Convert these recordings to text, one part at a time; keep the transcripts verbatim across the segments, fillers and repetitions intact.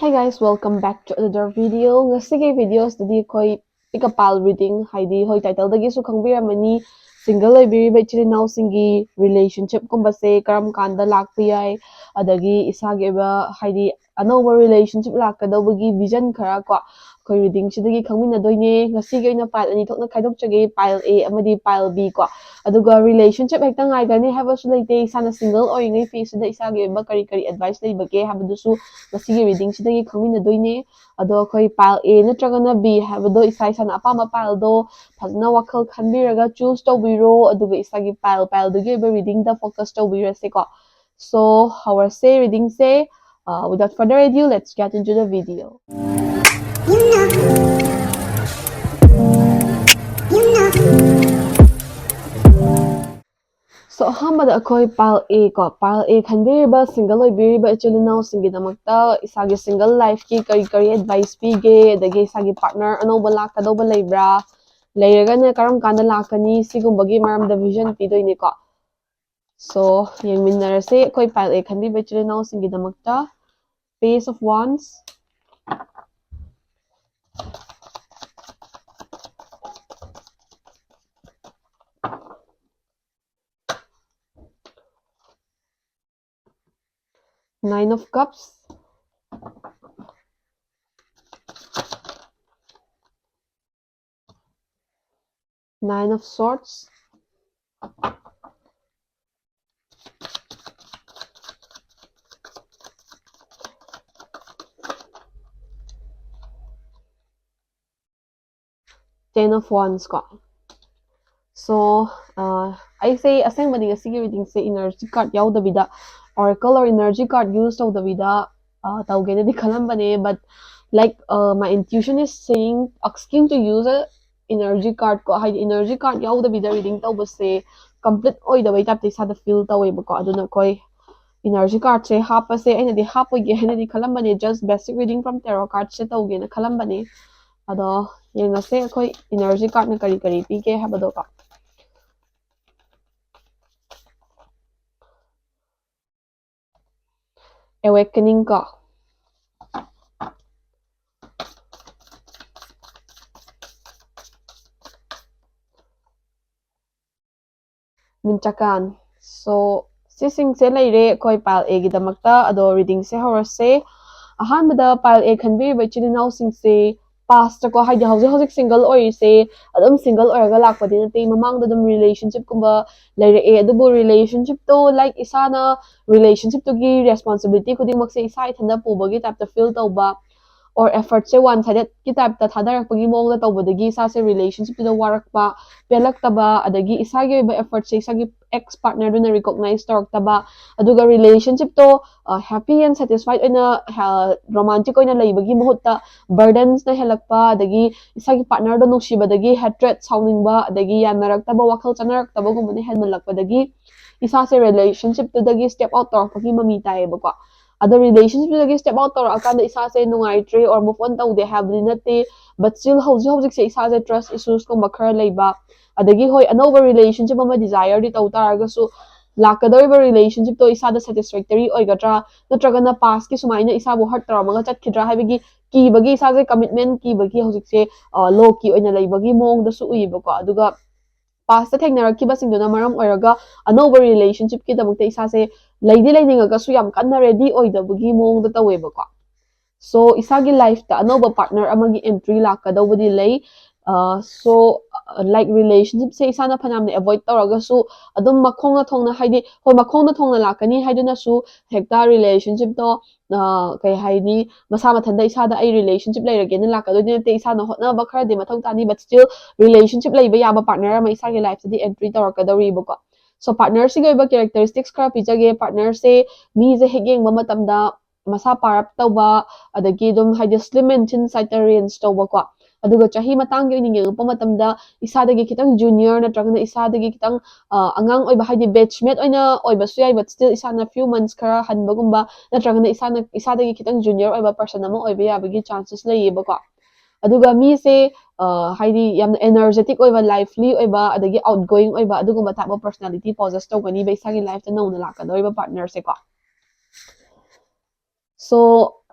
Hey guys, welcome back to another video. ꯉꯁꯤꯒꯤ videoꯁꯤꯗꯗꯤ ꯑꯩꯈꯣꯏ pick a pile reading, ꯍꯥꯏꯗꯤ ꯍꯣꯏ titleꯗꯒꯤꯁꯨ ꯈꯪꯕꯤꯔꯝꯃꯅꯤ, single ꯑꯣꯏꯕꯤꯔꯤꯕ ꯏꯆꯤꯜ ꯏꯅꯥꯎꯁꯤꯡꯒꯤ relationshipꯀꯨꯝꯕꯁꯦ ꯀꯔꯝ ꯀꯥꯟꯗ ꯂꯥꯛꯄ ꯌꯥꯏ, ꯑꯗꯒꯤ ꯏꯁꯥꯒꯤ ꯑꯣꯏꯕ ꯍꯥꯏꯗꯤ ꯑꯅꯧꯕ relationship ꯂꯥꯛꯀꯗꯧꯕꯒꯤ vision ꯈꯔ ꯀꯣ ꯑꯩꯈꯣꯏ readingꯁꯤꯗꯒꯤ ꯈꯪꯃꯤꯟꯅꯗꯣꯏꯅꯦ꯫ ꯉꯁꯤꯒꯤ ꯑꯣꯏꯅ pile ꯑꯅꯤ ꯊꯣꯛꯅ ꯈꯥꯏꯗꯣꯛꯆꯒꯦ, pile A ꯑꯃꯗꯤ pile B ꯀꯣ꯫ ꯑꯗꯨꯒ relationship ꯍꯦꯛꯇ ꯉꯥꯏꯒꯅꯤ ꯍꯥꯏꯕꯁꯨ ꯂꯩꯇꯦ꯫ ꯏꯁꯥꯅ single ꯑꯣꯏꯔꯤꯉꯩ phaseꯁꯤꯗ ꯏꯁꯥꯒꯤ ꯑꯣꯏꯕ ꯀꯔꯤ ꯀꯔꯤ advice ꯂꯩꯕꯒꯦ ꯍꯥꯏꯕꯗꯨꯁꯨ ꯉꯁꯤꯒꯤ readingꯁꯤꯗꯒꯤ ꯈꯪꯃꯤꯟꯅꯗꯣꯏꯅꯦ꯫ ꯑꯗꯣ ꯑꯩꯈꯣꯏ pile A ꯅꯠꯇ꯭ꯔꯒꯅ B ꯍꯥꯏꯕꯗꯣ ꯏꯁꯥ ꯏꯁꯥꯅ ꯑꯄꯥꯝꯕ pileꯗꯣ ꯐꯖꯅ ꯋꯥꯈꯜ ꯈꯟꯕꯤꯔꯒ choose ꯇꯧꯕꯤꯔꯣ, ꯑꯗꯨꯒ ꯏꯁꯥꯒꯤ pile pileꯗꯨꯒꯤ ꯑꯣꯏꯕ readingꯗ focus ꯇꯧꯕꯤꯔꯁꯦꯀꯣ꯫ So ꯍꯧꯔꯁꯦ readingꯁꯦ꯫ Uh, without further ado, let's get into the video. So ꯑꯍꯥꯟꯕꯗ ꯑꯩꯈꯣꯏ pile A ꯀꯣ, pile A ꯈꯟꯕꯤꯔꯤꯕ single ꯑꯣꯏꯕꯤꯔꯤꯕ ꯏꯆꯤꯜ ꯏꯅꯥꯎꯁꯤꯡꯒꯤꯗꯃꯛꯇ ꯏꯁꯥꯒꯤ single lifeꯀꯤ ꯀꯔꯤ ꯀꯔꯤ advice ꯄꯤꯒꯦ, ꯑꯗꯒꯤ ꯏꯁꯥꯒꯤ partner ꯑꯅꯧꯕ ꯂꯥꯛꯀꯗꯧꯕ ꯂꯩꯕ꯭ꯔꯥ, ꯂꯩꯔꯒꯅ ꯀꯔꯝ ꯀꯥꯟꯗ ꯂꯥꯛꯀꯅꯤ, ꯁꯤꯒꯨꯝꯕꯒꯤ ꯃꯔꯝꯗ vision ꯄꯤꯗꯣꯏꯅꯤꯀꯣ꯫ So ꯌꯦꯡꯃꯤꯟꯅꯔꯁꯦ ꯑꯩꯈꯣꯏ pile A ꯈꯟꯕꯤꯕ ꯏꯆꯤꯜ ꯏꯅꯥꯎꯁꯤꯡꯒꯤꯗꯃꯛꯇ꯫ Page of Wands, Nine of Cups, Nine of Swords, Ten of Wands ꯀꯣ꯫ So ꯑꯩꯁꯦ ꯑꯁꯦꯡꯕꯗꯤ ꯉꯁꯤꯒꯤ readingꯁꯦ energy card ꯌꯥꯎꯗꯕꯤꯗ, oracle or energy card use ꯇꯧꯗꯕꯤꯗ ꯇꯧꯒꯦꯅꯗꯤ ꯈꯜꯂꯝꯕꯅꯦ, but like my intuition is saying asking to use a energy card ꯀꯣ, ꯍꯥꯏꯗꯤ energy card ꯌꯥꯎꯗꯕꯤꯗ reading ꯇꯧꯕꯁꯦ complete ꯑꯣꯏꯗꯕꯩ typeꯇ ꯏꯁꯥꯗ feel ꯇꯧꯋꯦꯕꯀꯣ꯫ ꯑꯗꯨꯅ ꯑꯩꯈꯣꯏ energy cardꯁꯦ ꯍꯥꯞꯄꯁꯦ ꯑꯩꯅꯗꯤ ꯍꯥꯞꯄꯣꯏꯒꯦ ꯍꯥꯏꯅꯗꯤ ꯈꯜꯂꯝꯕꯅꯦ, just basic reading from tarot cardꯁꯦ ꯇꯧꯒꯦꯅ ꯈꯜꯂꯝꯕꯅꯦ꯫ ꯑꯗꯣ ꯌꯦꯡꯉꯁꯦ ꯑꯩꯈꯣꯏ energy cardꯅ ꯀꯔꯤ ꯀꯔꯤ ꯄꯤꯒꯦ ꯍꯥꯏꯕꯗꯣꯀꯣ꯫ Awakening ꯀꯣ꯫ ꯃꯤꯟꯆꯀꯥꯟ꯫ So, ꯁꯤꯁꯤꯡꯁꯦ ꯂꯩꯔꯦ ꯑꯩꯈꯣꯏ pile A ꯒꯤꯗꯃꯛꯇ꯫ ꯑꯗꯣ reading ꯁꯦ ꯍꯧꯔꯁꯦ꯫ ꯑꯍꯥꯟꯕꯗ pile A ꯈꯟꯕꯤꯔꯤꯕ ꯏꯆꯤꯜ ꯏꯅꯥꯎꯁꯤꯡꯁꯦ past ꯀꯣ, ꯍꯥꯏꯗꯤ ꯍꯧꯖꯤꯛ ꯍꯧꯖꯤꯛ single ꯑꯣꯏꯔꯤꯁꯦ ꯑꯗꯨꯝ single ꯑꯣꯏꯔꯒ ꯂꯥꯛꯄꯗꯤ ꯅꯠꯇꯦ, ꯃꯃꯥꯡꯗ ꯑꯗꯨꯝ relationship ꯀꯨꯝꯕ ꯂꯩꯔꯛꯑꯦ꯫ ꯑꯗꯨꯕꯨ relationship ꯇꯣ, like, ꯏꯁꯥꯅ relationship ꯇꯨꯒꯤ responsibility ꯈꯨꯗꯤꯡꯃꯛꯁꯦ ꯏꯁꯥ ꯏꯊꯟꯇ ꯄꯨꯕꯒꯤ type ꯇ feel ꯇꯧꯕ, or effort say one sided ꯀꯤ type ꯇ ꯊꯥꯗꯔꯛꯄꯒꯤ ꯃꯑꯣꯡꯗ ꯇꯧꯕꯗꯒꯤ ꯏꯁꯥꯁꯦ relationship ꯇꯨꯗ ꯋꯥꯔꯛꯄ, ꯄꯦꯜꯂꯛꯇꯕ, ꯑꯗꯒꯤ ꯏꯁꯥꯒꯤ ꯑꯣꯏꯕ effort ꯁꯦ ꯏꯁꯥꯒꯤ ex partner ꯗꯨꯅ recognize ꯇꯧꯔꯛꯇꯕ, ꯑꯗꯨꯒ relationship ꯇꯣ, ꯑ, happy and satisfied ꯑꯣꯏꯅ, ꯑ, romantic ꯑꯣꯏꯅ ꯂꯩꯕꯒꯤ ꯃꯍꯨꯠꯇ burdens ꯅ ꯍꯦꯜꯂꯛꯄ, ꯑꯗꯒꯤ ꯏꯁꯥꯒꯤ partner ꯗꯣ ꯅꯨꯡꯁꯤꯕꯗꯒꯤ hatred, ꯁꯥꯎꯅꯤꯡꯕ, ꯑꯗꯒꯤ ꯌꯥꯅꯔꯛꯇꯕ, ꯋꯥꯈꯜ ꯆꯥꯅꯔꯛꯇꯕꯒꯨꯝꯕꯅ ꯍꯦꯟꯃꯜꯂꯛꯄꯗꯒꯤ ꯏꯁꯥꯁꯦ relationship ꯇꯨꯗꯒꯤ step out ꯇꯧꯔꯛꯄꯒꯤ ꯃꯃꯤ ꯇꯥꯏꯌꯦꯕꯀꯣ꯫ ꯑꯗꯣ relationship ꯇꯨꯗꯒꯤ step out ꯇꯧꯔꯛꯑꯀꯥꯟꯗ ꯏꯁꯥꯁꯦ ꯅꯨꯡꯉꯥꯏꯇ꯭ꯔꯦ or move on ꯇꯧꯗꯦ ꯍꯥꯏꯕꯗꯤ ꯅꯠꯇꯦ, but still ꯍꯧꯖꯤꯛ ꯍꯧꯖꯤꯛꯁꯦ ꯏꯁꯥꯁꯦ trust issues ꯀꯨꯝꯕ ꯈꯔ ꯂꯩꯕ, ꯑꯗꯒꯤ ꯍꯣꯏ, ꯑꯅꯧꯕ relationship ꯑꯃ desire ꯗꯤ ꯇꯧ ꯇꯥꯔꯒꯁꯨ, ꯂꯥꯛꯀꯗꯧꯔꯤꯕ relationship ꯇꯣ ꯏꯁꯥꯗ satisfactory ꯑꯣꯏꯒꯗ꯭ꯔꯥ, ꯅꯠꯇ꯭ꯔꯒꯅ past ꯀꯤ ꯁꯨꯃꯥꯏꯅ ꯏꯁꯥꯕꯨ hurt ꯇꯧꯔꯝꯃꯒ ꯆꯠꯈꯤꯗ꯭ꯔꯥ ꯍꯥꯏꯕꯒꯤ ꯀꯤꯕꯒꯤ, ꯏꯁꯥꯁꯦ commitment ꯀꯤꯕꯒꯤ ꯍꯧꯖꯤꯛꯁꯦ, ꯑ, low key ꯑꯣꯏꯅ ꯂꯩꯕꯒꯤ ꯃꯑꯣꯡꯗꯁꯨ ꯎꯏꯌꯦꯕꯀꯣ꯫ ꯑꯗꯨꯒ past ꯇ ꯊꯦꯡꯅꯔꯛꯈꯤꯕꯁꯤꯡꯗꯨꯅ ꯃꯔꯝ ꯑꯣꯏꯔꯒ ꯑꯅꯧꯕ relationship ꯀꯤꯗꯃꯛꯇ ꯏꯁꯥꯁꯦ ꯂꯩꯗꯤ ꯂꯩꯅꯤꯡꯉꯒꯁꯨ ꯌꯥꯝ ꯀꯟꯅ ready ꯑꯣꯏꯗꯕꯒꯤ ꯃꯑꯣꯡꯗ ꯇꯧꯋꯦꯕꯀꯣ꯫ So, ꯏꯁꯥꯒꯤ life ꯇ ꯑꯅꯧꯕ partner ꯑꯃꯒꯤ entry ꯂꯥꯛꯀꯗꯧꯕꯗꯤ ꯂꯩ꯫ ꯑ, so, like, relationship ꯁꯦ ꯏꯁꯥꯅ ꯐꯅꯌꯥꯝꯅ avoid ꯇꯧꯔꯒꯁꯨ ꯑꯗꯨꯝ ꯃꯈꯣꯡꯅ ꯊꯣꯡꯅ, ꯍꯥꯏꯗꯤ, ꯍꯣꯏ, ꯃꯈꯣꯡꯅ ꯊꯣꯡꯅ ꯂꯥꯛꯀꯅꯤ ꯍꯥꯏꯗꯨꯅꯁꯨ ꯍꯦꯛꯇ relationship ꯇꯣ, ꯑ, ꯀꯩ ꯍꯥꯏꯅꯤ, ꯃꯁꯥ ꯃꯊꯟꯇ ꯏꯁꯥꯗ "ꯑꯩ relationship ꯂꯩꯔꯒꯦꯅ" ꯂꯥꯛꯀꯗꯣꯏꯗꯤ ꯅꯠꯇꯦ꯫ ꯏꯁꯥꯅ ꯍꯣꯠꯅꯕ ꯈꯔꯗꯤ ꯃꯊꯧ ꯇꯥꯅꯤ, but still relationship ꯂꯩꯕ ꯌꯥꯕ partner ꯑꯃ ꯏꯁꯥꯒꯤ life ꯇꯗꯤ entry ꯇꯧꯔꯛꯀꯗꯧꯔꯤꯕꯀꯣ꯫ So, partner ꯁꯤꯒꯤ ꯑꯣꯏꯕ characteristics ꯈꯔ ꯄꯤꯖꯒꯦ꯫ Partner ꯁꯦ ꯃꯤꯁꯦ ꯍꯦꯛ ꯌꯦꯡꯕ ꯃꯇꯝꯗ ꯃꯁꯥ ꯄꯥꯔꯞ ꯇꯧꯕ, ꯑꯗꯒꯤ ꯑꯗꯨꯝ, ꯍꯥꯏꯗꯤ, slim and thin side ꯇ range ꯇꯧꯕꯀꯣ꯫ ꯑꯗꯨꯒ ꯆꯍꯤ ꯃꯇꯥꯡꯒꯤ ꯑꯣꯏꯅ ꯌꯦꯡꯉꯛꯄ ꯃꯇꯝꯗ ꯏꯁꯥꯗꯒꯤ ꯈꯤꯇꯪ junior ꯅꯠꯇ꯭ꯔꯒꯅ ꯏꯁꯥꯗꯒꯤ ꯈꯤꯇꯪ, ꯑ, ꯑꯉꯥꯡ ꯑꯣꯏꯕ, ꯍꯥꯏꯗꯤ batchmate ꯑꯣꯏꯅ ꯑꯣꯏꯕꯁꯨ ꯌꯥꯏ, but still ꯏꯁꯥꯅ few months ꯈꯔ ꯍꯟꯕꯒꯨꯝꯕ ꯅꯠꯇ꯭ꯔꯒꯅ ꯏꯁꯥꯅ, ꯏꯁꯥꯗꯒꯤ ꯈꯤꯇꯪ junior ꯑꯣꯏꯕ person ꯑꯃ ꯑꯣꯏꯕ ꯌꯥꯕꯒꯤ chances ꯂꯩꯌꯦꯕꯀꯣ꯫ ꯑꯗꯨꯒ ꯃꯤꯁꯦ, ꯑ, ꯍꯥꯏꯗꯤ ꯌꯥꯝꯅ energetic ꯑꯣꯏꯕ, lively ꯑꯣꯏꯕ, ꯑꯗꯒꯤ outgoing ꯑꯣꯏꯕ, ꯑꯗꯨꯒꯨꯝꯕ type of personality possess ꯇꯧꯒꯅꯤꯕ ꯏꯁꯥꯒꯤ life ꯇ ꯅꯧꯅ ꯂꯥꯛꯀꯗꯧꯔꯤꯕ partner ꯁꯦꯀꯣ꯫ So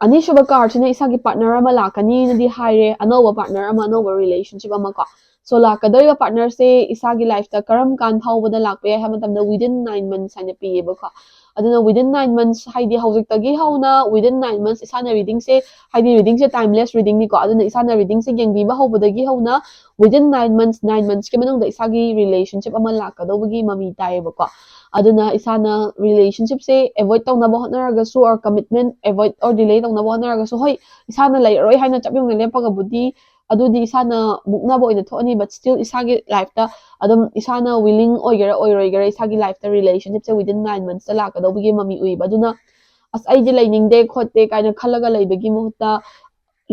ꯑꯅꯤꯁꯨꯕ cardꯁꯤꯅ ꯏꯁꯥꯒꯤ partner ꯑꯃ ꯂꯥꯛꯀꯅꯤꯅꯗꯤ ꯍꯥꯏꯔꯦ, ꯑꯅꯧꯕ partner ꯑꯃ, ꯑꯅꯧꯕ relationship ꯑꯃ ꯀꯣ꯫ So ꯂꯥꯛꯀꯗꯧꯔꯤꯕ partnerꯁꯦ ꯏꯁꯥꯒꯤ lifeꯇ ꯀꯔꯝ ꯀꯥꯟ ꯐꯥꯎꯕꯗ ꯂꯥꯛꯄ ꯌꯥꯏ ꯍꯥꯏꯕ ꯃꯇꯝꯗ within nine months ꯍꯥꯏꯅ ꯄꯤꯌꯦꯕꯀꯣ꯫ ꯑꯗꯨꯅ within nine months ꯍꯥꯏꯗꯤ ꯍꯧꯖꯤꯛꯇꯒꯤ ꯍꯧꯅ within nine months ꯏꯁꯥꯅ readingꯁꯦ, ꯍꯥꯏꯗꯤ readingꯁꯦ timeless readingꯅꯤꯀꯣ, ꯑꯗꯨꯅ ꯏꯁꯥꯅ readingꯁꯦ ꯌꯦꯡꯕꯤꯕ ꯍꯧꯕꯗꯒꯤ ꯍꯧꯅ within nine months, nine monthsꯀꯤ ꯃꯅꯨꯡꯗ ꯏꯁꯥꯒꯤ relationship ꯑꯃ ꯂꯥꯛꯀꯗꯧꯕꯒꯤ ꯃꯃꯤ ꯇꯥꯏꯌꯦꯕꯀꯣ꯫ ꯑꯗꯨꯅ ꯏꯁꯥꯅ relationshipꯁꯦ avoid ꯇꯧꯅꯕ ꯍꯣꯠꯅꯔꯒꯁꯨ, or commitment avoid or delay ꯇꯧꯅꯕ ꯍꯣꯠꯅꯔꯒꯁꯨ, ꯍꯣꯏ, ꯏꯁꯥꯅ ꯂꯩꯔꯔꯣꯏ ꯍꯥꯏꯅ ꯆꯞ ꯌꯨꯡꯅ ꯂꯦꯞꯄꯒꯕꯨꯗꯤ ꯑꯗꯨꯗꯤ ꯏꯁꯥꯅ ꯃꯨꯛꯅꯕ ꯑꯣꯏꯅ ꯊꯣꯛꯑꯅꯤ, but still ꯏꯁꯥꯒꯤ lifeꯇ ꯑꯗꯨꯝ ꯏꯁꯥꯅ willing ꯑꯣꯏꯒꯦꯔꯥ ꯑꯣꯏꯔꯣꯏꯒꯦꯔꯥ ꯏꯁꯥꯒꯤ lifeꯇ relationshipꯁꯦ within nine monthsꯇ ꯂꯥꯛꯀꯗꯧꯕꯒꯤ ꯃꯃꯤ ꯎꯏꯕ꯫ ꯑꯗꯨꯅ ꯑꯁ, ꯑꯩꯗꯤ ꯂꯩꯅꯤꯡꯗꯦ ꯈꯣꯠꯇꯦ ꯀꯥꯏꯅ ꯈꯜꯂꯒ ꯂꯩꯕꯒꯤ ꯃꯍꯨꯠꯇ,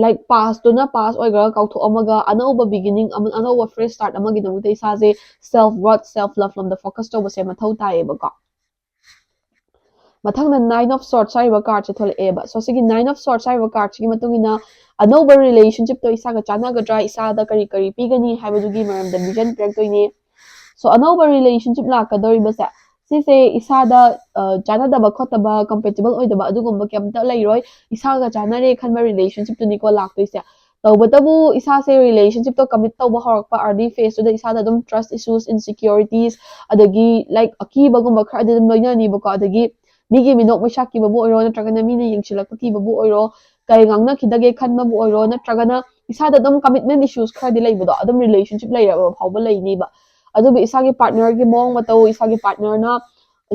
like, pastꯇꯨꯅ past ꯑꯣꯏꯈ꯭ꯔꯒ ꯀꯥꯎꯊꯣꯛꯑꯝꯃꯒ ꯑꯅꯧꯕ beginning ꯑꯃ, ꯑꯅꯧꯕ fresh start ꯑꯃꯒꯤꯗꯃꯛꯇ ꯏꯁꯥꯁꯦ self worth, self love ꯂꯣꯝꯗ focus ꯇꯧꯕꯁꯦ ꯃꯊꯧ ꯇꯥꯏꯌꯦꯕꯀꯣ꯫ ꯃꯊꯪꯗ Nine of Swords ꯍꯥꯏꯔꯤꯕ cardꯁꯦ ꯊꯣꯛꯂꯛꯑꯦꯕ꯫ So ꯁꯤꯒꯤ Nine of Swords ꯍꯥꯏꯔꯤꯕ cardꯁꯤꯒꯤ ꯃꯇꯨꯡ ꯏꯟꯅ ꯑꯅꯧꯕ relationshipꯇꯣ ꯏꯁꯥꯒ ꯆꯥꯟꯅꯒꯗ꯭ꯔꯥ, ꯏꯁꯥꯗ ꯀꯔꯤ ꯀꯔꯤ ꯄꯤꯒꯅꯤ ꯍꯥꯏꯕꯗꯨꯒꯤ ꯃꯔꯝꯗ vision ꯄꯤꯔꯛꯇꯣꯏꯅꯦ꯫ So ꯑꯅꯧꯕ relationship ꯂꯥꯛꯀꯗꯧꯔꯤꯕꯁꯦ, ꯁꯤꯁꯦ ꯏꯁꯥꯗ, ꯑ, ꯆꯥꯟꯅꯗꯕ ꯈꯣꯠꯇꯕ, compatible ꯑꯣꯏꯗꯕ ꯑꯗꯨꯒꯨꯝꯕ ꯀꯩꯝꯇ ꯂꯩꯔꯣꯏ꯫ ꯏꯁꯥꯒ ꯆꯥꯟꯅꯔꯦ ꯈꯟꯕ relationshipꯇꯨꯅꯤꯀꯣ ꯂꯥꯛꯇꯣꯏꯁꯦ꯫ ꯇꯧꯕꯇꯕꯨ ꯏꯁꯥꯁꯦ relationshipꯇꯣ commit ꯇꯧꯕ ꯍꯧꯔꯛꯄ early phaseꯇꯨꯗ ꯏꯁꯥꯗ ꯑꯗꯨꯝ trust issues, insecurities, ꯑꯗꯒꯤ, like, ꯑꯀꯤꯕꯒꯨꯝꯕ ꯈꯔꯗꯤ ꯑꯗꯨꯝ ꯂꯣꯏꯅꯅꯤꯕꯀꯣ꯫ ꯑꯗꯒꯤ ꯃꯤꯒꯤ ꯃꯤꯅꯣꯛ ꯃꯩꯁꯥꯛ ꯀꯤꯕꯕꯨ ꯑꯣꯏꯔꯣ, ꯅꯠꯇ꯭ꯔꯒꯅ ꯃꯤꯅ ꯌꯦꯡꯁꯤꯜꯂꯛꯄ ꯀꯤꯕꯕꯨ ꯑꯣꯏꯔꯣ, ꯀꯩ ꯉꯥꯡꯅꯈꯤꯗꯒꯦ ꯈꯟꯕꯕꯨ ꯑꯣꯏꯔꯣ, ꯅꯠꯇ꯭ꯔꯒꯅ ꯏꯁꯥꯗ ꯑꯗꯨꯝ commitment issues ꯈꯔꯗꯤ ꯂꯩꯕꯗꯣ ꯑꯗꯨꯝ relationship ꯂꯩꯔꯕ ꯐꯥꯎꯕ ꯂꯩꯅꯤꯕ꯫ ꯑꯗꯨꯕꯨ ꯏꯁꯥꯒꯤ partnerꯒꯤ ꯃꯑꯣꯡ ꯃꯇꯧ, ꯏꯁꯥꯒꯤ partnerꯅ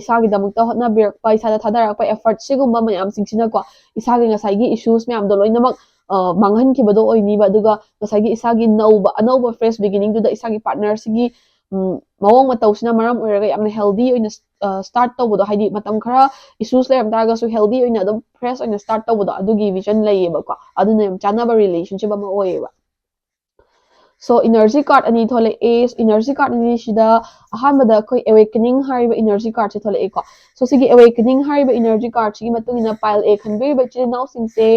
ꯏꯁꯥꯒꯤꯗꯃꯛꯇ ꯍꯣꯠꯅꯕꯤꯔꯛꯄ, ꯏꯁꯥꯗ ꯊꯥꯗꯔꯛꯄ effort ꯁꯤꯒꯨꯝꯕ ꯃꯌꯥꯝꯁꯤꯡꯁꯤꯅꯀꯣ, ꯏꯁꯥꯒꯤ ꯉꯁꯥꯏꯒꯤ issues ꯃꯌꯥꯝꯗꯣ ꯂꯣꯏꯅꯃꯛ, ꯑ, ꯃꯥꯡꯍꯟꯈꯤꯕꯗꯣ ꯑꯣꯏꯅꯤꯕ꯫ ꯑꯗꯨꯒ ꯉꯁꯥꯏꯒꯤ ꯏꯁꯥꯒꯤ ꯅꯧꯕ, ꯑꯅꯧꯕ fresh beginningꯗꯨꯗ ꯏꯁꯥꯒꯤ partnerꯁꯤꯒꯤ, ꯎꯝ, ꯃꯑꯣꯡ ꯃꯇꯧꯁꯤꯅ ꯃꯔꯝ ꯑꯣꯏꯔꯒ ꯌꯥꯝꯅ healthy ꯑꯣꯏꯅ, ꯑ, start ꯇꯧꯕꯗꯣ, ꯍꯥꯏꯗꯤ ꯃꯇꯝ ꯈꯔ issues ꯂꯩꯔꯝ ꯇꯥꯔꯒꯁꯨ healthy ꯑꯣꯏꯅ ꯑꯗꯨꯝ fresh ꯑꯣꯏꯅ start ꯇꯧꯕꯗꯣ, ꯑꯗꯨꯒꯤ vision ꯂꯩꯌꯦꯕꯀꯣ꯫ ꯑꯗꯨꯅ ꯌꯥꯝ ꯆꯥꯟꯅꯕ relationship ꯑꯃ ꯑꯣꯏꯌꯦꯕ꯫ So energy card ꯑꯅꯤ ꯊꯣꯛꯂꯛꯑꯦ꯫ Energy card ꯑꯅꯤꯁꯤꯗ ꯑꯍꯥꯟꯕꯗ ꯑꯩꯈꯣꯏ awakening ꯍꯥꯏꯔꯤꯕ energy cardꯁꯦ ꯊꯣꯛꯂꯛꯑꯦꯀꯣ꯫ So ꯁꯤꯒꯤ awakening ꯍꯥꯏꯔꯤꯕ energy cardꯁꯤꯒꯤ ꯃꯇꯨꯡ ꯏꯟꯅ pile A ꯈꯟꯕꯤꯔꯤꯕ ꯏꯆꯤꯜ ꯏꯅꯥꯎꯁꯤꯡꯁꯦ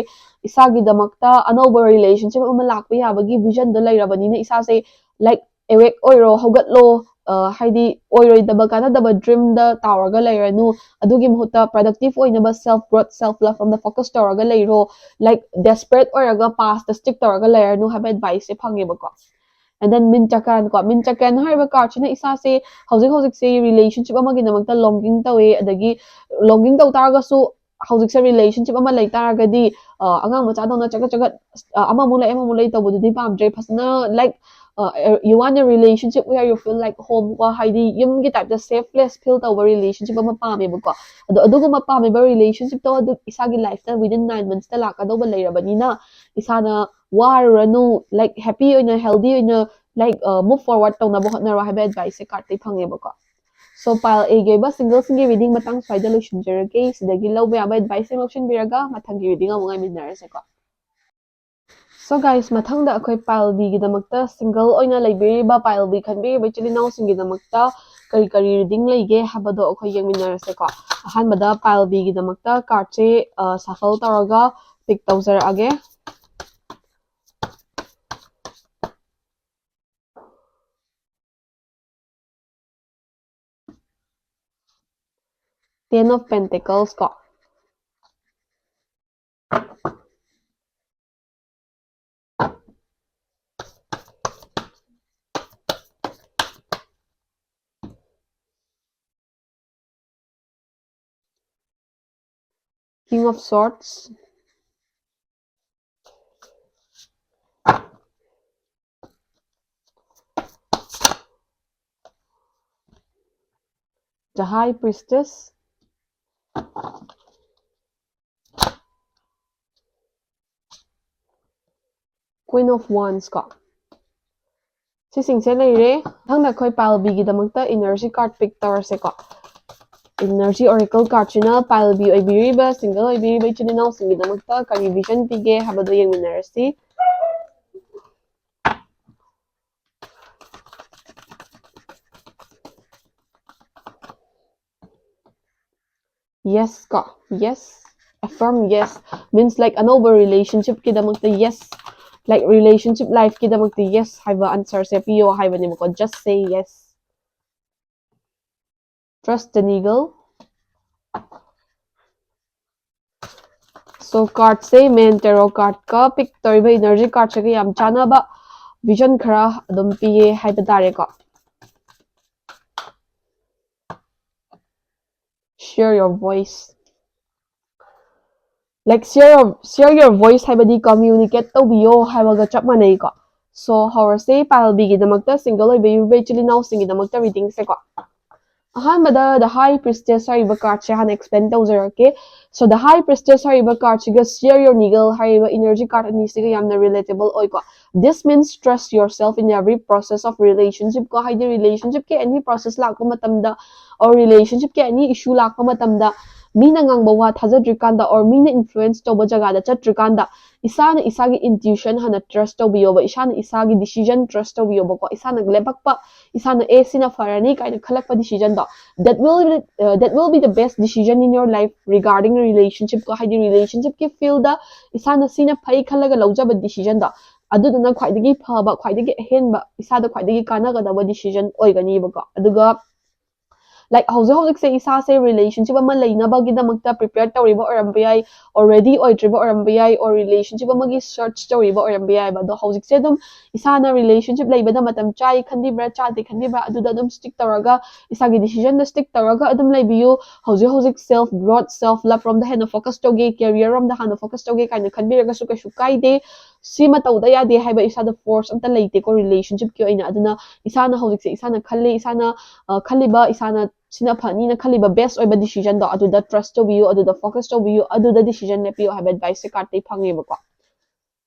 ꯏꯁꯥꯒꯤꯗꯃꯛꯇ ꯑꯅꯧꯕ relationship ꯑꯃ ꯂꯥꯛꯄ ꯌꯥꯕꯒꯤ visionꯗꯣ ꯂꯩꯔꯕꯅꯤꯅ ꯏꯁꯥꯁꯦ, like, awake ꯑꯣꯏꯔꯣ, ꯍꯧꯒꯠꯂꯣ, ꯍꯥꯏꯗꯤ ꯑꯣꯏꯔꯣꯏꯗꯕ ꯀꯥꯟꯅꯗꯕ ꯗ꯭ꯔꯤꯝꯗ ꯇꯥꯎꯔꯒ ꯂꯩꯔꯅꯨ꯫ ꯑꯗꯨꯒꯤ ꯃꯍꯨꯠꯇ ꯄ꯭ꯔꯗꯛꯇꯤꯞ ꯑꯣꯏꯅꯕ ꯁꯦꯜꯐ ꯒ꯭ꯔꯣꯠ, ꯁꯦꯜꯐ ꯂꯞ ꯔꯣꯝꯗ ꯐꯣꯀꯁ ꯇꯧꯔꯒ ꯂꯩꯔꯣ꯫ ꯂꯥꯏꯛ ꯗꯦꯁꯄꯔꯦꯠ ꯑꯣꯏꯔꯒ ꯄꯥꯁꯇ ꯁ꯭ꯇꯤꯛ ꯇꯧꯔꯒ ꯂꯩꯔꯅꯨ ꯍꯥꯏꯕ ꯑꯦꯗꯚꯥꯏꯁꯁꯦ ꯐꯪꯉꯦꯕꯀꯣ꯫ And then ꯃꯤꯟ ꯆꯀ꯭ꯔꯥꯟ ꯀꯣ, ꯃꯤꯟ ꯆꯀ꯭ꯔꯥꯟ ꯍꯥꯏꯔꯤꯕ ꯀꯥꯔꯠꯁꯤꯅ ꯏꯁꯥꯁꯦ ꯍꯧꯖꯤꯛ ꯍꯧꯖꯤꯛꯁꯦ ꯔꯤꯂꯦꯁꯟꯁꯤꯞ ꯑꯃꯒꯤꯗꯃꯛꯇ ꯂꯣꯡꯒꯤꯡ ꯇꯧꯋꯦ, ꯑꯗꯒꯤ ꯂꯣꯡꯒꯤꯡ ꯇꯧ ꯇꯥꯔꯒꯁꯨ ꯍꯧꯖꯤꯛꯁꯦ ꯔꯤꯂꯦꯁꯟꯁꯤꯞ ꯑꯃ ꯂꯩ ꯇꯥꯔꯒꯗꯤ ꯑ, ꯑꯉꯥꯡ ꯃꯆꯥꯗꯧꯅ ꯆꯒꯠ ꯆꯒꯠ ꯑ, ꯑꯃꯃꯨꯛ ꯂꯩ ꯑꯃꯃꯨꯛ ꯂꯩ ꯇꯧꯕꯗꯨꯗꯤ ꯄꯥꯝꯗ꯭ꯔꯦ꯫ ꯐꯖꯅ like you want a relationship where you feel like home ꯀꯣ, ꯍꯥꯏꯗꯤ ꯌꯨꯝꯒꯤ ꯇꯥꯏꯞꯇ ꯁꯦꯐ ꯄ꯭ꯂꯦꯁ ꯐꯤꯜ ꯇꯧꯕ ꯔꯤꯂꯦꯁꯟꯁꯤꯞ ꯑꯃ ꯄꯥꯝꯃꯦꯕꯀꯣ꯫ ꯑꯗꯣ ꯑꯗꯨꯒꯨꯝꯕ ꯄꯥꯝꯃꯤꯕ ꯔꯤꯂꯦꯁꯟꯁꯤꯞꯇꯣ ꯑꯗꯨ ꯏꯁꯥꯒꯤ ꯂꯥꯏꯐꯇ within nine monthsꯇ ꯂꯥꯛꯀꯗꯧꯕ ꯂꯩꯔꯕꯅꯤꯅ ꯏꯁꯥꯅ ꯋꯥꯔꯨꯔꯅꯨ, ꯂꯥꯏꯛ ꯍꯦꯄꯤ ꯑꯣꯏꯅ ꯍꯦꯜꯗꯤ ꯑꯣꯏꯅ ꯂꯥꯏꯛ ꯃꯨꯚ ꯐꯣꯔꯋꯥꯔꯗ ꯇꯧꯅꯕ ꯍꯣꯠꯅꯔꯣ ꯍꯥꯏꯕ ꯑꯦꯗꯚꯥꯏꯁꯁꯦ ꯀꯥꯔꯠꯇꯒꯤ ꯐꯪꯉꯦꯕꯀꯣ꯫ ꯁꯣ ꯄꯥꯏꯜ ꯑꯦꯒꯤ ꯑꯣꯏꯕ ꯁꯤꯡꯒꯜꯁꯤꯡꯒꯤ ꯔꯤꯗꯤꯡ ꯃꯇꯥꯡ ꯁ꯭ꯋꯥꯏꯗ ꯂꯣꯏꯁꯤꯟꯖꯔꯒꯦ꯫ ꯁꯤꯗꯒꯤ ꯂꯧꯕ ꯌꯥꯕ ꯑꯦꯗꯚꯥꯏꯁꯁꯤꯡ ꯂꯧꯁꯤꯟꯕꯤꯔꯒ ꯃꯊꯪꯒꯤ ꯔꯤꯗꯤꯡ ꯑꯃꯨꯛ ꯉꯥꯏꯃꯤꯟꯅꯔꯁꯦꯀꯣ꯫ ꯁꯣ ꯒꯥꯏꯁ, ꯃꯊꯪꯗ ꯑꯩꯈꯣꯏ ꯄꯥꯏꯜ ꯕꯤꯒꯤꯗꯃꯛꯇ ꯁꯤꯡꯒꯜ ꯑꯣꯏꯅ ꯂꯩꯕꯤꯔꯤꯕ, ꯄꯥꯏꯜ ꯕꯤ ꯈꯟꯕꯤꯔꯤꯕ ꯏꯆꯤꯜ ꯏꯅꯥꯎꯁꯤꯡꯒꯤꯗꯃꯛꯇ ꯀꯔꯤ ꯀꯔꯤ ꯔꯤꯗꯤꯡ ꯂꯩꯒꯦ ꯍꯥꯏꯕꯗꯣ ꯑꯩꯈꯣꯏ ꯌꯦꯡꯃꯤꯟꯅꯔꯁꯦꯀꯣ꯫ ꯑꯍꯥꯟꯕꯗ ꯄꯥꯏꯜ ꯕꯤꯒꯤꯗꯃꯛꯇ ꯀꯥꯔꯠꯁꯦ ꯁꯐꯜ ꯇꯧꯔꯒ ꯄꯤꯛ ꯇꯧꯖꯔꯛꯑꯒꯦ꯫ Ten of Pentacles ꯀꯣ꯫ King of Swords, the High Priestess, Queen of Wands ꯀꯣ꯫ ꯁꯤꯁꯤꯡꯁꯦ ꯂꯩꯔꯦ꯫ ꯃꯊꯪꯗ ꯑꯩꯈꯣꯏ ꯄꯥꯏꯜ ꯕꯤꯒꯤꯗꯃꯛꯇ ꯏꯅꯔꯖꯤ ꯀꯥꯔꯠ ꯄꯤꯛ ꯇꯧꯔꯁꯦꯀꯣ꯫ ꯏꯅꯔꯖꯤ ꯑꯣꯔꯦꯀꯜ ꯀꯥꯔꯠꯁꯤꯅ ꯄꯥꯏꯜ ꯕꯤ ꯑꯣꯏꯕꯤꯔꯤꯕ, ꯁꯤꯡꯒꯜ ꯑꯣꯏꯕꯤꯔꯤꯕ ꯏꯆꯤꯜ ꯏꯅꯥꯎꯁꯤꯡꯒꯤꯗꯃꯛꯇ ꯀꯔꯤ ꯚꯤꯖꯟ ꯄꯤꯒꯦ ꯍꯥꯏꯕꯗꯣ ꯌꯦꯡꯃꯤꯟꯅꯔꯁꯤ꯫ Yes ꯀꯣ, yes, affirm yes means like ꯑꯅꯧꯕ ꯔꯤꯂꯦꯁꯟꯁꯤꯞꯀꯤꯗꯃꯛꯇ yes, like relationship lifeꯀꯤꯗꯃꯛꯇ yes ꯍꯥꯏꯕ answerꯁꯦ ꯄꯤꯌꯣ ꯍꯥꯏꯕꯅꯦꯕꯀꯣ꯫ Just say yes. Trust the Needle. So card say main tarot card ꯀ pick ꯇꯧꯔꯤꯕ energy card ꯁꯤꯒ ꯌꯥꯝ ꯆꯥꯟꯅꯕ vision ꯈꯔ ꯑꯗꯨꯝ ꯄꯤꯌꯦ ꯍꯥꯏꯕ ꯇꯥꯔꯦꯀꯣ. Share your voice. Like share your, share your voice ꯍꯥꯏꯕꯗꯤ communicate ꯇꯧꯕꯤꯌꯣ ꯍꯥꯏꯕꯒ ꯆꯞ ꯃꯥꯟꯅꯩꯀꯣ. So ꯍꯧꯔꯁꯦ ꯄꯥꯏꯜꯕꯤꯒꯤꯗꯃꯛꯇ, single ꯑꯣꯏꯕ ꯏꯔꯨꯕ ꯏꯆꯤꯜ ꯏꯅꯥꯎꯁꯤꯡꯒꯤꯗꯃꯛꯇ reading ꯁꯦꯀꯣ. ꯑꯍꯥꯟꯕꯗ The High Priestess ꯍꯥꯏꯔꯤꯕ card ꯁꯦ ꯍꯥꯟꯅ explain ꯇꯧꯖꯔꯛꯀꯦ. So The High Priestess ꯍꯥꯏꯔꯤꯕ card ꯁꯤꯒ Share Your Needle ꯍꯥꯏꯔꯤꯕ energy card ꯑꯅꯤꯁꯤꯒ ꯌꯥꯝꯅ relatable ꯑꯣꯏꯀꯣ. This means trust yourself in every process of relationship ꯀꯣ, ꯍꯥꯏꯗꯤ relationship ꯀꯤ any process ꯂꯥꯛꯄ ꯃꯇꯝꯗ, or relationship ꯀꯤ any issue ꯂꯥꯛꯄ ꯃꯇꯝꯗ, ꯃꯤꯅ ꯉꯥꯡꯕ ꯋꯥ ꯊꯥꯖꯗ꯭ꯔꯤꯀꯥꯟꯗ, or ꯃꯤꯅ influence ꯇꯧꯕ ꯖꯒꯥꯗ ꯆꯠꯇ꯭ꯔꯤꯀꯥꯟꯗ, ꯏꯁꯥꯅ ꯏꯁꯥꯒꯤ intuition ꯍꯥꯟꯅ trust ꯇꯧꯕꯤꯌꯣꯕ, ꯏꯁꯥꯅ ꯏꯁꯥꯒꯤ decision trust ꯇꯧꯕꯤꯌꯣꯕꯀꯣ, ꯏꯁꯥꯅ ꯂꯦꯞꯄꯛꯄ, ꯏꯁꯥꯅ ꯑꯦ ꯁꯤꯅ ꯐꯔꯅꯤ ꯀꯥꯏꯅ ꯈꯜꯂꯛꯄ decision ꯗꯣ, that will be, uh, that will be the best decision in your life regarding relationship ꯀꯣ, ꯍꯥꯏꯗꯤ relationship ꯀꯤ field ꯗ ꯏꯁꯥꯅ ꯁꯤꯅ ꯐꯩ ꯈꯜꯂꯒ ꯂꯧꯖꯕ decision ꯗꯣ, ꯑꯗꯨꯗꯨꯅ ꯈ꯭ꯋꯥꯏꯗꯒꯤ ꯐꯕ, ꯈ꯭ꯋꯥꯏꯗꯒꯤ ꯑꯍꯦꯟꯕ, ꯏꯁꯥꯗ ꯈ꯭ꯋꯥꯏꯗꯒꯤ ꯀꯥꯟꯅꯒꯗꯕ decision ꯑꯣꯏꯒꯅꯤꯕꯀꯣ꯫ ꯑꯗꯨꯒ like ꯍꯧꯖꯤꯛ ꯍꯧꯖꯤꯛꯁꯦ ꯏꯁꯥꯁꯦ relationship ꯑꯃ ꯂꯩꯅꯕꯒꯤꯗꯃꯛꯇ prepare ꯇꯧꯔꯤꯕ ꯑꯣꯏꯔꯝꯕ ꯌꯥꯏ, or ready ꯑꯣꯏꯗ꯭ꯔꯤꯕ ꯑꯣꯏꯔꯝꯕ ꯌꯥꯏ, or relationship ꯑꯃꯒꯤ search ꯇꯧꯔꯤꯕ ꯑꯣꯏꯔꯝꯕ ꯌꯥꯏꯕ꯫ ꯑꯗꯣ ꯍꯧꯖꯤꯛꯁꯦ ꯑꯗꯨꯝ ꯏꯁꯥꯅ relationship ꯂꯩꯕꯗ ꯃꯇꯝ ꯆꯥꯏ ꯈꯟꯕꯤꯕ꯭ꯔꯥ, ꯆꯥꯗꯦ ꯈꯟꯕꯤꯕ꯭ꯔꯥ, ꯑꯗꯨꯗ ꯑꯗꯨꯝ stick ꯇꯧꯔꯒ, ꯏꯁꯥꯒꯤ decision ꯗ stick ꯇꯧꯔꯒ ꯑꯗꯨꯝ ꯂꯩꯕꯤꯌꯨ꯫ ꯍꯧꯖꯤꯛ ꯍꯧꯖꯤꯛ self growth, self love ꯔꯣꯝꯗ ꯍꯦꯟꯅ focus ꯇꯧꯒꯦ, career ꯔꯣꯝꯗ ꯍꯥꯟꯅ focus ꯇꯧꯒꯦ ꯀꯥꯏꯅ ꯈꯟꯕꯤꯔꯒꯁꯨ ꯀꯩꯁꯨ ꯀꯥꯏꯗꯦ꯫ ꯁꯤꯃ ꯇꯧꯗ ꯌꯥꯗꯦ ꯍꯥꯏꯕ ꯏꯁꯥꯗ force ꯑꯝꯇ ꯂꯩꯇꯦꯀꯣ relationship ꯀꯤ ꯑꯣꯏꯅ꯫ ꯑꯗꯨꯅ ꯏꯁꯥꯅ ꯍꯧꯖꯤꯛꯁꯦ ꯏꯁꯥꯅ ꯈꯜꯂꯤ, ꯏꯁꯥꯅ, ꯑ, ꯈꯜꯂꯤꯕ, ꯏꯁꯥꯅ ꯁꯤꯅ ꯐꯅꯤꯅ ꯈꯜꯂꯤꯕ best ꯑꯣꯏꯕ decision ꯗꯣ ꯑꯗꯨꯗ trust ꯇꯧꯕꯤꯌꯨ, ꯑꯗꯨꯗ focus ꯇꯧꯕꯤꯌꯨ, ꯑꯗꯨꯗ decision ꯂꯦꯞꯄꯤꯌꯨ ꯍꯥꯏꯕ advice ꯁꯦ card ꯇꯩ ꯐꯪꯉꯦꯕꯀꯣ꯫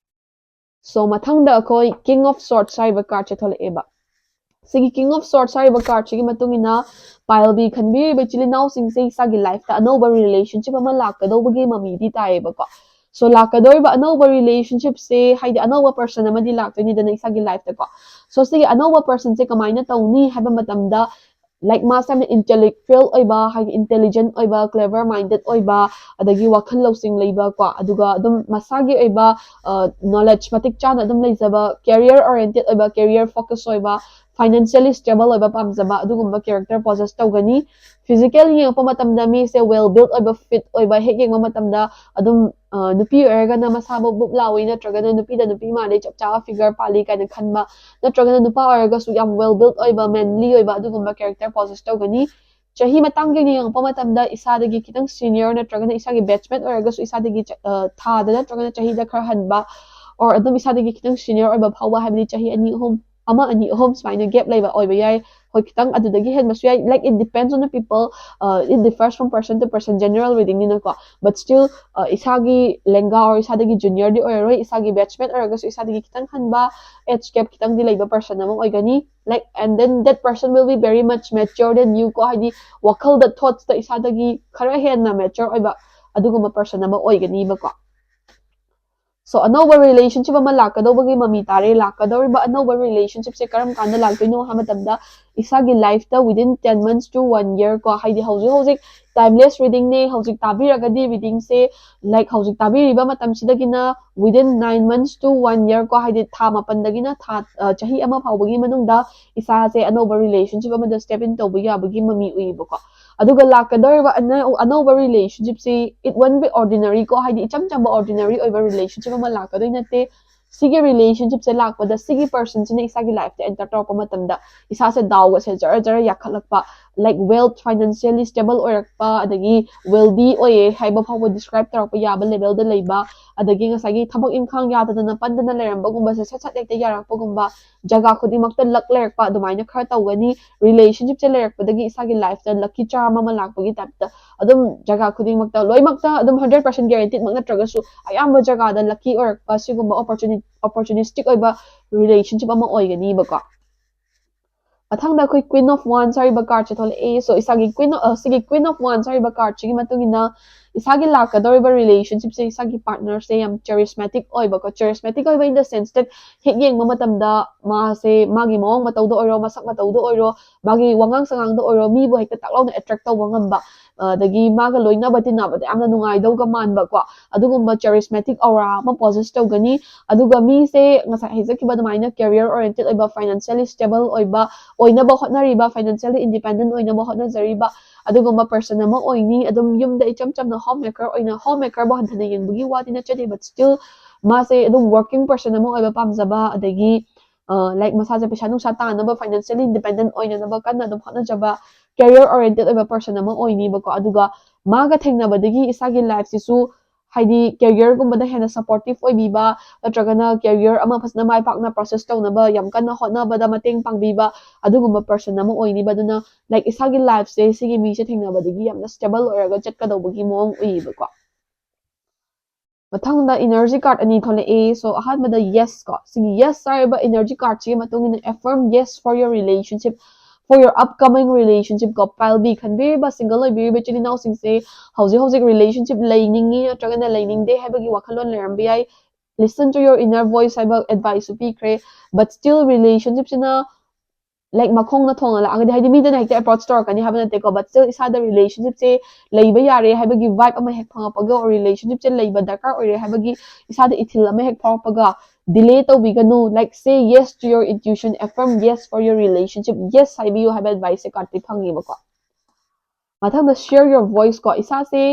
So ꯃꯊꯪꯗ ꯑꯩꯈꯣꯏ King of Swords ꯍꯥꯏꯔꯤꯕ card ꯁꯦ ꯊꯣꯛꯂꯛꯑꯦꯕ꯫ ꯁꯤꯒꯤ King of Swords ꯍꯥꯏꯔꯤꯕ card ꯁꯤꯒꯤ ꯃꯇꯨꯡ ꯏꯟꯅ ꯄꯥꯏꯜꯕꯤ ꯈꯟꯕꯤꯔꯤꯕ ꯏꯆꯤꯜ ꯏꯅꯥꯎꯁꯤꯡꯁꯦ ꯏꯁꯥꯒꯤ life ꯇ ꯑꯅꯧꯕ relationship ꯑꯃ ꯂꯥꯛꯀꯗꯧꯕꯒꯤ ꯃꯃꯤꯗꯤ ꯇꯥꯏꯌꯦꯕꯀꯣ꯫ So ꯂꯥꯛꯀꯗꯧꯔꯤꯕ ꯑꯅꯧꯕ relationship ꯁꯦ, ꯍꯥꯏꯗꯤ ꯑꯅꯧꯕ person ꯑꯃꯗꯤ ꯂꯥꯛꯇꯣꯏꯅꯤꯗꯅ ꯏꯁꯥꯒꯤ life ꯇꯀꯣ꯫ So ꯁꯤꯒꯤ ꯑꯅꯧꯕ person ꯁꯦ ꯀꯃꯥꯏꯅ ꯇꯧꯅꯤ ꯍꯥꯏꯕ ꯃꯇꯝꯗ, like ꯃꯥꯁꯦ ꯌꯥꯝꯅ intellectual ꯑꯣꯏꯕ, ꯍꯥꯏꯗꯤ intelligent ꯑꯣꯏꯕ, clever minded ꯑꯣꯏꯕ, ꯑꯗꯒꯤ ꯋꯥꯈꯜ ꯂꯧꯁꯤꯡ ꯂꯩꯕ ꯀꯣ, ꯑꯗꯨꯒ ꯑꯗꯨꯝ ꯃꯁꯥꯒꯤ ꯑꯣꯏꯕ, ꯑ, knowledge ꯃꯇꯤꯛ ꯆꯥꯅ ꯑꯗꯨꯝ ꯂꯩꯖꯕ, career oriented ꯑꯣꯏꯕ, career focus ꯑꯣꯏꯕ, financially stable ꯑꯣꯏꯕ ꯄꯥꯝꯖꯕ ꯑꯗꯨꯒꯨꯝꯕ character possess ꯇꯧꯒꯅꯤ꯫ Physical ꯌꯦꯡꯉꯛꯄ ꯃꯇꯝꯗ ꯃꯤꯁꯦ well built ꯑꯣꯏꯕ, fit ꯑꯣꯏꯕ, ꯍꯦꯛ ꯌꯦꯡꯕ ꯃꯇꯝꯗ ꯑꯗꯨꯝ ꯅꯨꯄꯤ ꯑꯣꯏꯔꯒꯅ ꯃꯁꯥ ꯕꯨꯞ ꯕꯨꯞ ꯂꯥꯎꯏ, ꯅꯠꯇ꯭ꯔꯒꯅ ꯅꯨꯄꯤꯗ ꯅꯨꯄꯤ ꯃꯥꯜꯂꯤ, ꯆꯞ ꯆꯥꯕ figure ꯄꯥꯜꯂꯤ ꯀꯥꯏꯅ ꯈꯟꯕ, ꯅꯠꯇ꯭ꯔꯒꯅ ꯅꯨꯄꯥ ꯑꯣꯏꯔꯒꯁꯨ ꯌꯥꯝ well built ꯑꯣꯏꯕ, manly ꯑꯣꯏꯕ ꯑꯗꯨꯒꯨꯝꯕ character possess ꯇꯧꯒꯅꯤ꯫ ꯆꯍꯤ ꯃꯇꯥꯡꯒꯤ ꯌꯦꯡꯉꯛꯄ ꯃꯇꯝꯗ ꯏꯁꯥꯗꯒꯤ ꯈꯤꯇꯪ senior ꯅꯠꯇ꯭ꯔꯒꯅ ꯏꯁꯥꯒꯤ batchmate ꯑꯣꯏꯔꯒꯁꯨ ꯏꯁꯥꯗꯒꯤ ꯊꯥꯗ ꯅꯠꯇ꯭ꯔꯒꯅ ꯆꯍꯤꯗ ꯈꯔ ꯍꯟꯕ, or ꯑꯗꯨꯝ ꯏꯁꯥꯗꯒꯤ ꯈꯤꯇꯪ senior ꯑꯣꯏꯕ ꯐꯥꯎꯕ, ꯍꯥꯏꯕꯗꯤ ꯆꯍꯤ ꯑꯅꯤ ꯑꯍꯨꯝ, ꯑꯃ ꯑꯅꯤ ꯑꯍꯨꯝ ꯁꯨꯃꯥꯏꯅ gap ꯂꯩꯕ ꯑꯣꯏꯕ ꯌꯥꯏ꯫ ꯍꯣꯏ, ꯈꯤꯇꯪ ꯑꯗꯨꯗꯒꯤ ꯍꯦꯟꯕꯁꯨ ꯌꯥꯏ, like it depends on the people, uh, it differs from person to person, general reading ꯅꯤꯅꯀꯣ꯫ But still, uh, ꯏꯁꯥꯒꯤ ꯂꯦꯡꯒꯥ or ꯏꯁꯥꯗꯒꯤ junior ꯗꯤ ꯑꯣꯏꯔꯔꯣꯏ, ꯏꯁꯥꯒꯤ batchmate ꯑꯣꯏꯔꯒꯁꯨ ꯏꯁꯥꯗꯒꯤ ꯈꯤꯇꯪ ꯍꯟꯕ, age gap ꯈꯤꯇꯪꯗꯤ ꯂꯩꯕ person ꯑꯃ ꯑꯣꯏꯒꯅꯤ꯫ Like, and then that person will be very much mature than you ꯀꯣ, ꯍꯥꯏꯗꯤ ꯋꯥꯈꯜꯗ, thoughts ꯇ ꯏꯁꯥꯗꯒꯤ ꯈꯔ ꯍꯦꯟꯅ mature ꯑꯣꯏꯕ ꯑꯗꯨꯒꯨꯝꯕ person ꯑꯃ ꯑꯣꯏꯒꯅꯤꯕꯀꯣ꯫ So ꯑꯅꯧꯕ relationship ꯑꯃ ꯂꯥꯛꯀꯗꯧꯕꯒꯤ ꯃꯃꯤ ꯇꯥꯔꯦ꯫ ꯂꯥꯛꯀꯗꯧꯔꯤꯕ ꯑꯅꯧꯕ relationship ꯁꯦ ꯀꯔꯝ ꯀꯥꯟꯗ ꯂꯥꯛꯇꯣꯏꯅꯣ ꯍꯥꯏꯕ ꯃꯇꯝꯗ ꯏꯁꯥꯒꯤ life ꯇ within ten months to one year ꯀꯣ, ꯍꯥꯏꯗꯤ ꯍꯧꯖꯤꯛ ꯍꯧꯖꯤꯛ timeless reading ꯅꯦ, ꯍꯧꯖꯤꯛ ꯇꯥꯕꯤꯔꯒꯗꯤ reading ꯁꯦ, like, ꯍꯧꯖꯤꯛ ꯇꯥꯕꯤꯔꯤꯕ ꯃꯇꯝꯁꯤꯗꯒꯤꯅ within nine months to one year ꯀꯣ, ꯍꯥꯏꯗꯤ ꯊꯥ ꯃꯥꯄꯟꯗꯒꯤꯅ ꯊꯥ, ꯑ, ꯆꯍꯤ ꯑꯃ ꯐꯥꯎꯕꯒꯤ ꯃꯅꯨꯡꯗ ꯏꯁꯥꯁꯦ ꯑꯅꯧꯕ relationship ꯑꯃꯗ step in ꯇꯧꯕ ꯌꯥꯕꯒꯤ ꯃꯃꯤ ꯎꯏꯌꯦꯕꯀꯣ꯫ ꯑꯗꯨꯒ ꯂꯥꯛꯀꯗꯧꯔꯤꯕ ꯑꯅꯧ-, ꯑꯅꯧꯕ relationship ꯁꯤ it won't be ordinary ꯀꯣ, ꯍꯥꯏꯗꯤ ꯏꯆꯝ ꯆꯝꯕ ordinary ꯑꯣꯏꯕ relationship ꯑꯃ ꯂꯥꯛꯀꯗꯣꯏ ꯅꯠꯇꯦ꯫ ꯁꯤꯒꯤ relationship ꯁꯦ ꯂꯥꯛꯄꯗ ꯁꯤꯒꯤ person ꯁꯤꯅ ꯏꯁꯥꯒꯤ life ꯇ enter ꯇꯧꯔꯛꯄ ꯃꯇꯝꯗ ꯏꯁꯥꯁꯦ ꯗꯥꯎꯒꯁꯦ ꯖꯔ ꯖꯔ ꯌꯥꯈꯠꯂꯛꯄ, like wealth, financially stable ꯑꯣꯏꯔꯛꯄ, ꯑꯗꯒꯤ wealthy ꯑꯣꯏꯌꯦ ꯍꯥꯏꯕ ꯐꯥꯎꯕ describe ꯇꯧꯔꯛꯄ ꯌꯥꯕ level ꯗ ꯂꯩꯕ, ꯑꯗꯒꯤ ꯉꯁꯥꯏꯒꯤ ꯊꯕꯛ ꯏꯪꯈꯥꯡ ꯌꯥꯗꯗꯅ ꯄꯟꯗꯅ ꯂꯩꯔꯝꯕꯒꯨꯝꯕꯁꯦ ꯁꯠ ꯁꯠ ꯍꯦꯛꯇ ꯌꯥꯔꯛꯄꯒꯨꯝꯕ, ꯖꯒꯥ ꯈꯨꯗꯤꯡꯃꯛꯇ luck ꯂꯩꯔꯛꯄ, ꯑꯗꯨꯃꯥꯏꯅ ꯈꯔ ꯇꯧꯒꯅꯤ꯫ Relationship ꯁꯦ ꯂꯩꯔꯛꯄꯗꯒꯤ ꯏꯁꯥꯒꯤ life ꯇ lucky charm ꯑꯃ ꯂꯥꯛꯄꯒꯤ type ꯇ ꯑꯗꯨꯝ ꯖꯒꯥ ꯈꯨꯗꯤꯡꯃꯛꯇ, ꯂꯣꯏꯅꯃꯛꯇ ꯑꯗꯨꯝ hundred percent guaranteed ꯃꯛ ꯅꯠꯇ꯭ꯔꯒꯁꯨ ꯑꯌꯥꯝꯕ ꯖꯒꯥꯗ lucky ꯑꯣꯏꯔꯛꯄ ꯁꯤꯒꯨꯝꯕ opportuni-, opportunistic ꯑꯣꯏꯕ relationship ꯑꯃ ꯑꯣꯏꯒꯅꯤꯕꯀꯣ꯫ ꯃꯊꯪꯗ ꯑꯩꯈꯣꯏ Queen of Wands ꯍꯥꯏꯔꯤꯕ card ꯁꯦ ꯊꯣꯛꯂꯛꯑꯦ꯫ So ꯏꯁꯥꯒꯤ Queen of, ꯑ, ꯁꯤꯒꯤ Queen of Wands ꯍꯥꯏꯔꯤꯕ card ꯁꯤꯒꯤ ꯃꯇꯨꯡ ꯏꯟꯅ ꯏꯁꯥꯒꯤ ꯂꯥꯛꯀꯗꯧꯔꯤꯕ relationship ꯁꯦ, ꯏꯁꯥꯒꯤ partner ꯁꯦ ꯌꯥꯝ charismatic ꯑꯣꯏꯕꯀꯣ, charismatic ꯑꯣꯏꯕ in the sense that ꯍꯦꯛ ꯌꯦꯡꯕ ꯃꯇꯝꯗ ꯃꯥꯁꯦ ꯃꯥꯒꯤ ꯃꯑꯣꯡ ꯃꯇꯧꯗ ꯑꯣꯏꯔꯣ, ꯃꯁꯛ ꯃꯇꯧꯗ ꯑꯣꯏꯔꯣ, ꯃꯥꯒꯤ ꯋꯥꯉꯥꯡ ꯁꯉꯥꯡꯗ ꯑꯣꯏꯔꯣ, ꯃꯤꯕꯨ ꯍꯦꯛꯇ ꯇꯥꯛ ꯂꯥꯎꯅ attract ꯇꯧꯕ ꯉꯝꯕ, ꯑꯗꯒꯤ ꯃꯥꯒ ꯂꯣꯏꯅꯕ ꯇꯤꯟꯅꯕꯗ ꯌꯥꯝꯅ ꯅꯨꯡꯉꯥꯏꯗꯧꯒ ꯃꯥꯟꯕꯀꯣ, ꯑꯗꯨꯒꯨꯝꯕ charismatic aura ꯑꯃ possess ꯇꯧꯒꯅꯤ꯫ ꯑꯗꯨꯒ ꯃꯤꯁꯦ ꯉꯁꯥꯏ ꯍꯥꯏꯖꯈꯤꯕ ꯑꯗꯨꯃꯥꯏꯅ career oriented ꯑꯣꯏꯕ, financially stable ꯑꯣꯏꯕ, ꯑꯣꯏꯅꯕ ꯍꯣꯠꯅꯔꯤꯕ, financially independent ꯑꯣꯏꯅꯕ ꯍꯣꯠꯅꯖꯔꯤꯕ ꯑꯗꯨꯒꯨꯝꯕ person ꯑꯃ ꯑꯣꯏꯅꯤ꯫ ꯑꯗꯨꯝ ꯌꯨꯝꯗ ꯏꯆꯝ ꯆꯝꯅ home maker ꯑꯣꯏꯅ, home maker ꯕꯨ ꯍꯟꯊꯅ ꯌꯦꯡꯕꯒꯤ ꯋꯥꯗꯤ ꯅꯠꯆꯗꯦ, but still ꯃꯥꯁꯦ ꯑꯗꯨꯝ working person ꯑꯃ ꯑꯣꯏꯕ ꯄꯥꯝꯖꯕ, ꯑꯗꯒꯤ ꯂꯥꯏꯛ ꯃꯁꯥꯁꯦ ꯄꯩꯁꯥ ꯅꯨꯡꯁꯥ ꯇꯥꯅꯕ, financially independent ꯑꯣꯏꯅꯅꯕ ꯀꯟꯅ ꯑꯗꯨꯝ ꯍꯣꯠꯅꯖꯕ, career oriented ꯑꯣꯏꯕ person ꯑꯃ ꯑꯣꯏꯅꯤꯕꯀꯣ꯫ ꯑꯗꯨꯒ ꯃꯥꯒ ꯊꯦꯡꯅꯕꯗꯒꯤ ꯏꯁꯥꯒꯤ life ꯁꯤꯁꯨ ꯍꯥꯏꯗꯤ career ꯒꯨꯝꯕꯗ ꯍꯦꯟꯅ supportive ꯑꯣꯏꯕꯤꯕ, ꯅꯠꯇ꯭ꯔꯒꯅ career ꯑꯃ ꯐꯖꯅ ꯃꯥꯏ ꯄꯥꯛꯅ process ꯇꯧꯅꯕ ꯌꯥꯝ ꯀꯟꯅ ꯍꯣꯠꯅꯕꯗ ꯃꯇꯦꯡ ꯄꯥꯡꯕꯤꯕ, ꯑꯗꯨꯒꯨꯝꯕ person ꯑꯃ ꯑꯣꯏꯅꯤꯕ꯫ ꯑꯗꯨꯅ ꯂꯥꯏꯛ ꯏꯁꯥꯒꯤ life ꯁꯦ ꯁꯤꯒꯤ ꯃꯤꯁꯦ ꯊꯦꯡꯅꯕꯗꯒꯤ ꯌꯥꯝꯅ stable ꯑꯣꯏꯔꯒ ꯆꯠꯀꯗꯧꯕꯒꯤ ꯃꯑꯣꯡ ꯎꯏꯌꯦꯕꯀꯣ꯫ ꯃꯊꯪꯗ energy card ꯑꯅꯤ ꯊꯣꯛꯂꯛꯑꯦ꯫ So ꯑꯍꯥꯟꯕꯗ yes ꯀꯣ, ꯁꯤꯒꯤ yes ꯍꯥꯏꯔꯤꯕ energy card ꯁꯤꯒꯤ ꯃꯇꯨꯡ ꯏꯟꯅ affirm yes for your relationship, for your upcoming relationship ꯀꯣ꯫ Pile B ꯈꯟꯕꯤꯔꯤꯕ single ꯑꯣꯏꯕꯤꯔꯤꯕ ꯏꯆꯤꯜ ꯏꯅꯥꯎꯁꯤꯡꯁꯦ ꯍꯧꯖꯤꯛ ꯍꯧꯖꯤꯛ relationship ꯂꯩꯅꯤꯡꯉꯤ ꯅꯠꯇ꯭ꯔꯒꯅ ꯂꯩꯅꯤꯡꯗꯦ ꯍꯥꯏꯕꯒꯤ ꯋꯥꯈꯜꯂꯣꯟ ꯂꯩꯔꯝꯕ ꯌꯥꯏ꯫ Listen to your inner voice ꯍꯥꯏꯕ advice ꯁꯨ ꯄꯤꯈ꯭ꯔꯦ, but still relationship ꯁꯤꯅ ꯂꯥꯏꯛ ꯃꯈꯣꯡꯅ ꯊꯣꯡꯅ ꯂꯥꯛꯑꯒꯗꯤ, ꯍꯥꯏꯗꯤ ꯃꯤꯗꯨꯅ ꯍꯦꯛꯇ approach ꯇꯧꯔꯛꯀꯅꯤ ꯍꯥꯏꯕ ꯅꯠꯇꯦꯀꯣ, but still ꯏꯁꯥꯗ relationship ꯁꯦ ꯂꯩꯕ ꯌꯥꯔꯦ ꯍꯥꯏꯕꯒꯤ vibe ꯑꯃ ꯍꯦꯛ ꯐꯪꯉꯛꯄꯒ, relationship ꯁꯦ ꯂꯩꯕ ꯗꯔꯀꯥꯔ ꯑꯣꯏꯔꯦ ꯍꯥꯏꯕꯒꯤ ꯏꯁꯥꯗ ꯏꯊꯤꯜ ꯑꯃ ꯍꯦꯛ ꯐꯥꯎꯔꯛꯄꯒ, delay ꯇꯧꯕꯤꯒꯅꯨ꯫ Like say yes to your intuition, affirm yes for your relationship, yes ꯍꯥꯏꯕꯤꯌꯨ ꯍꯥꯏꯕ advice ꯁꯦ card ꯇꯒꯤ ꯐꯪꯉꯦꯕꯀꯣ꯫ ꯃꯊꯪꯗ share your voice ꯀꯣ, ꯏꯁꯥꯁꯦ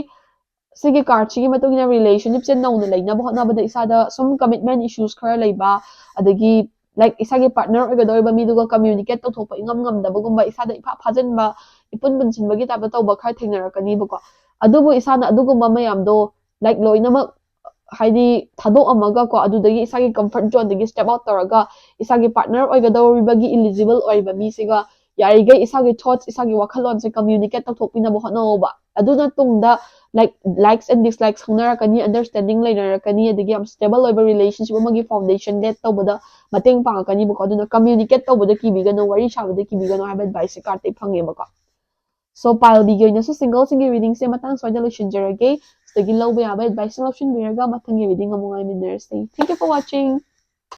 ꯁꯤꯒꯤ card ꯁꯤꯒꯤ ꯃꯇꯨꯡ ꯏꯟꯅ relationship ꯁꯦ ꯅꯧꯅ ꯂꯩꯅꯕ ꯍꯣꯠꯅꯕꯗ ꯏꯁꯥꯗ ꯁꯨꯝ commitment issues ꯈꯔ ꯂꯩꯕ, ꯑꯗꯒꯤ ꯂꯥꯏꯛ ꯏꯁꯥꯒꯤ partner ꯑꯣꯏꯒꯗꯧꯔꯤꯕ ꯃꯤꯗꯨꯒ communicate ꯇꯧꯊꯣꯛꯄ ꯏꯉꯝ ꯉꯝꯗꯕꯒꯨꯝꯕ, ꯏꯁꯥꯗ ꯏꯐꯥ ꯐꯥꯖꯤꯟꯕ, ꯏꯄꯨꯟ ꯄꯨꯟꯁꯤꯟꯕꯒꯤ type ꯇ ꯇꯧꯕ ꯈꯔ ꯊꯦꯡꯅꯔꯛꯀꯅꯤꯕꯀꯣ꯫ ꯑꯗꯨꯕꯨ ꯏꯁꯥꯅ ꯑꯗꯨꯒꯨꯝꯕ ꯃꯌꯥꯝꯗꯣ ꯂꯥꯏꯛ ꯂꯣꯏꯅꯃꯛ ꯍꯥꯏꯗꯤ ꯊꯥꯗꯣꯛꯑꯝꯃꯒ ꯀꯣ, ꯑꯗꯨꯗꯒꯤ ꯏꯁꯥꯒꯤ comfort zone ꯗꯒꯤ step out ꯇꯧꯔꯒ ꯏꯁꯥꯒꯤ partner ꯑꯣꯏꯒꯗꯧꯔꯤꯕꯒꯤ eligible ꯑꯣꯏꯔꯤꯕ ꯃꯤꯁꯤꯒ ꯌꯥꯔꯤꯈꯩ ꯏꯁꯥꯒꯤ thoughts, ꯏꯁꯥꯒꯤ ꯋꯥꯈꯜꯂꯣꯟꯁꯦ communicate ꯇꯧꯊꯣꯛꯄꯤꯅꯕ ꯍꯣꯠꯅꯧꯕ꯫ ꯑꯗꯨꯅ ꯇꯨꯡꯗ like likes and dislikes ꯈꯪꯅꯔꯛꯀꯅꯤ, understanding ꯂꯩꯅꯔꯛꯀꯅꯤ, ꯑꯗꯒꯤ ꯌꯥꯝ stable ꯑꯣꯏꯕ relationship ꯑꯃꯒꯤ foundation lay ꯇꯧꯕꯗ ꯃꯇꯦꯡ ꯄꯥꯡꯉꯛꯀꯅꯤꯕꯀꯣ꯫ ꯑꯗꯨꯅ communicate ꯇꯧꯕꯗ ꯀꯤꯕꯤꯒꯅꯨ, ꯋꯥꯔꯤ ꯁꯥꯕꯗ ꯀꯤꯕꯤꯒꯅꯨ ꯍꯥꯏꯕ advice ꯁꯦ card ꯇꯒꯤ ꯐꯪꯉꯦꯕꯀꯣ꯫ So, pile Bꯒꯤ ꯑꯣꯏꯅꯁꯨ single ꯁꯤꯡꯒꯤ reading ꯁꯦ ꯃꯇꯥꯡ ꯁ꯭ꯋꯥꯏꯗ ꯂꯣꯏꯁꯤꯟꯖꯔꯒꯦ꯫ ꯁꯤꯗꯒꯤ ꯂꯧꯕ ꯌꯥꯕ advice ꯁꯤꯡ ꯂꯧꯁꯤꯟꯕꯤꯔꯒ ꯃꯊꯪꯒꯤ reading ꯑꯃꯨꯛ ꯉꯥꯏꯃꯤꯟꯅꯔꯁꯤ꯫ Thank you for watching.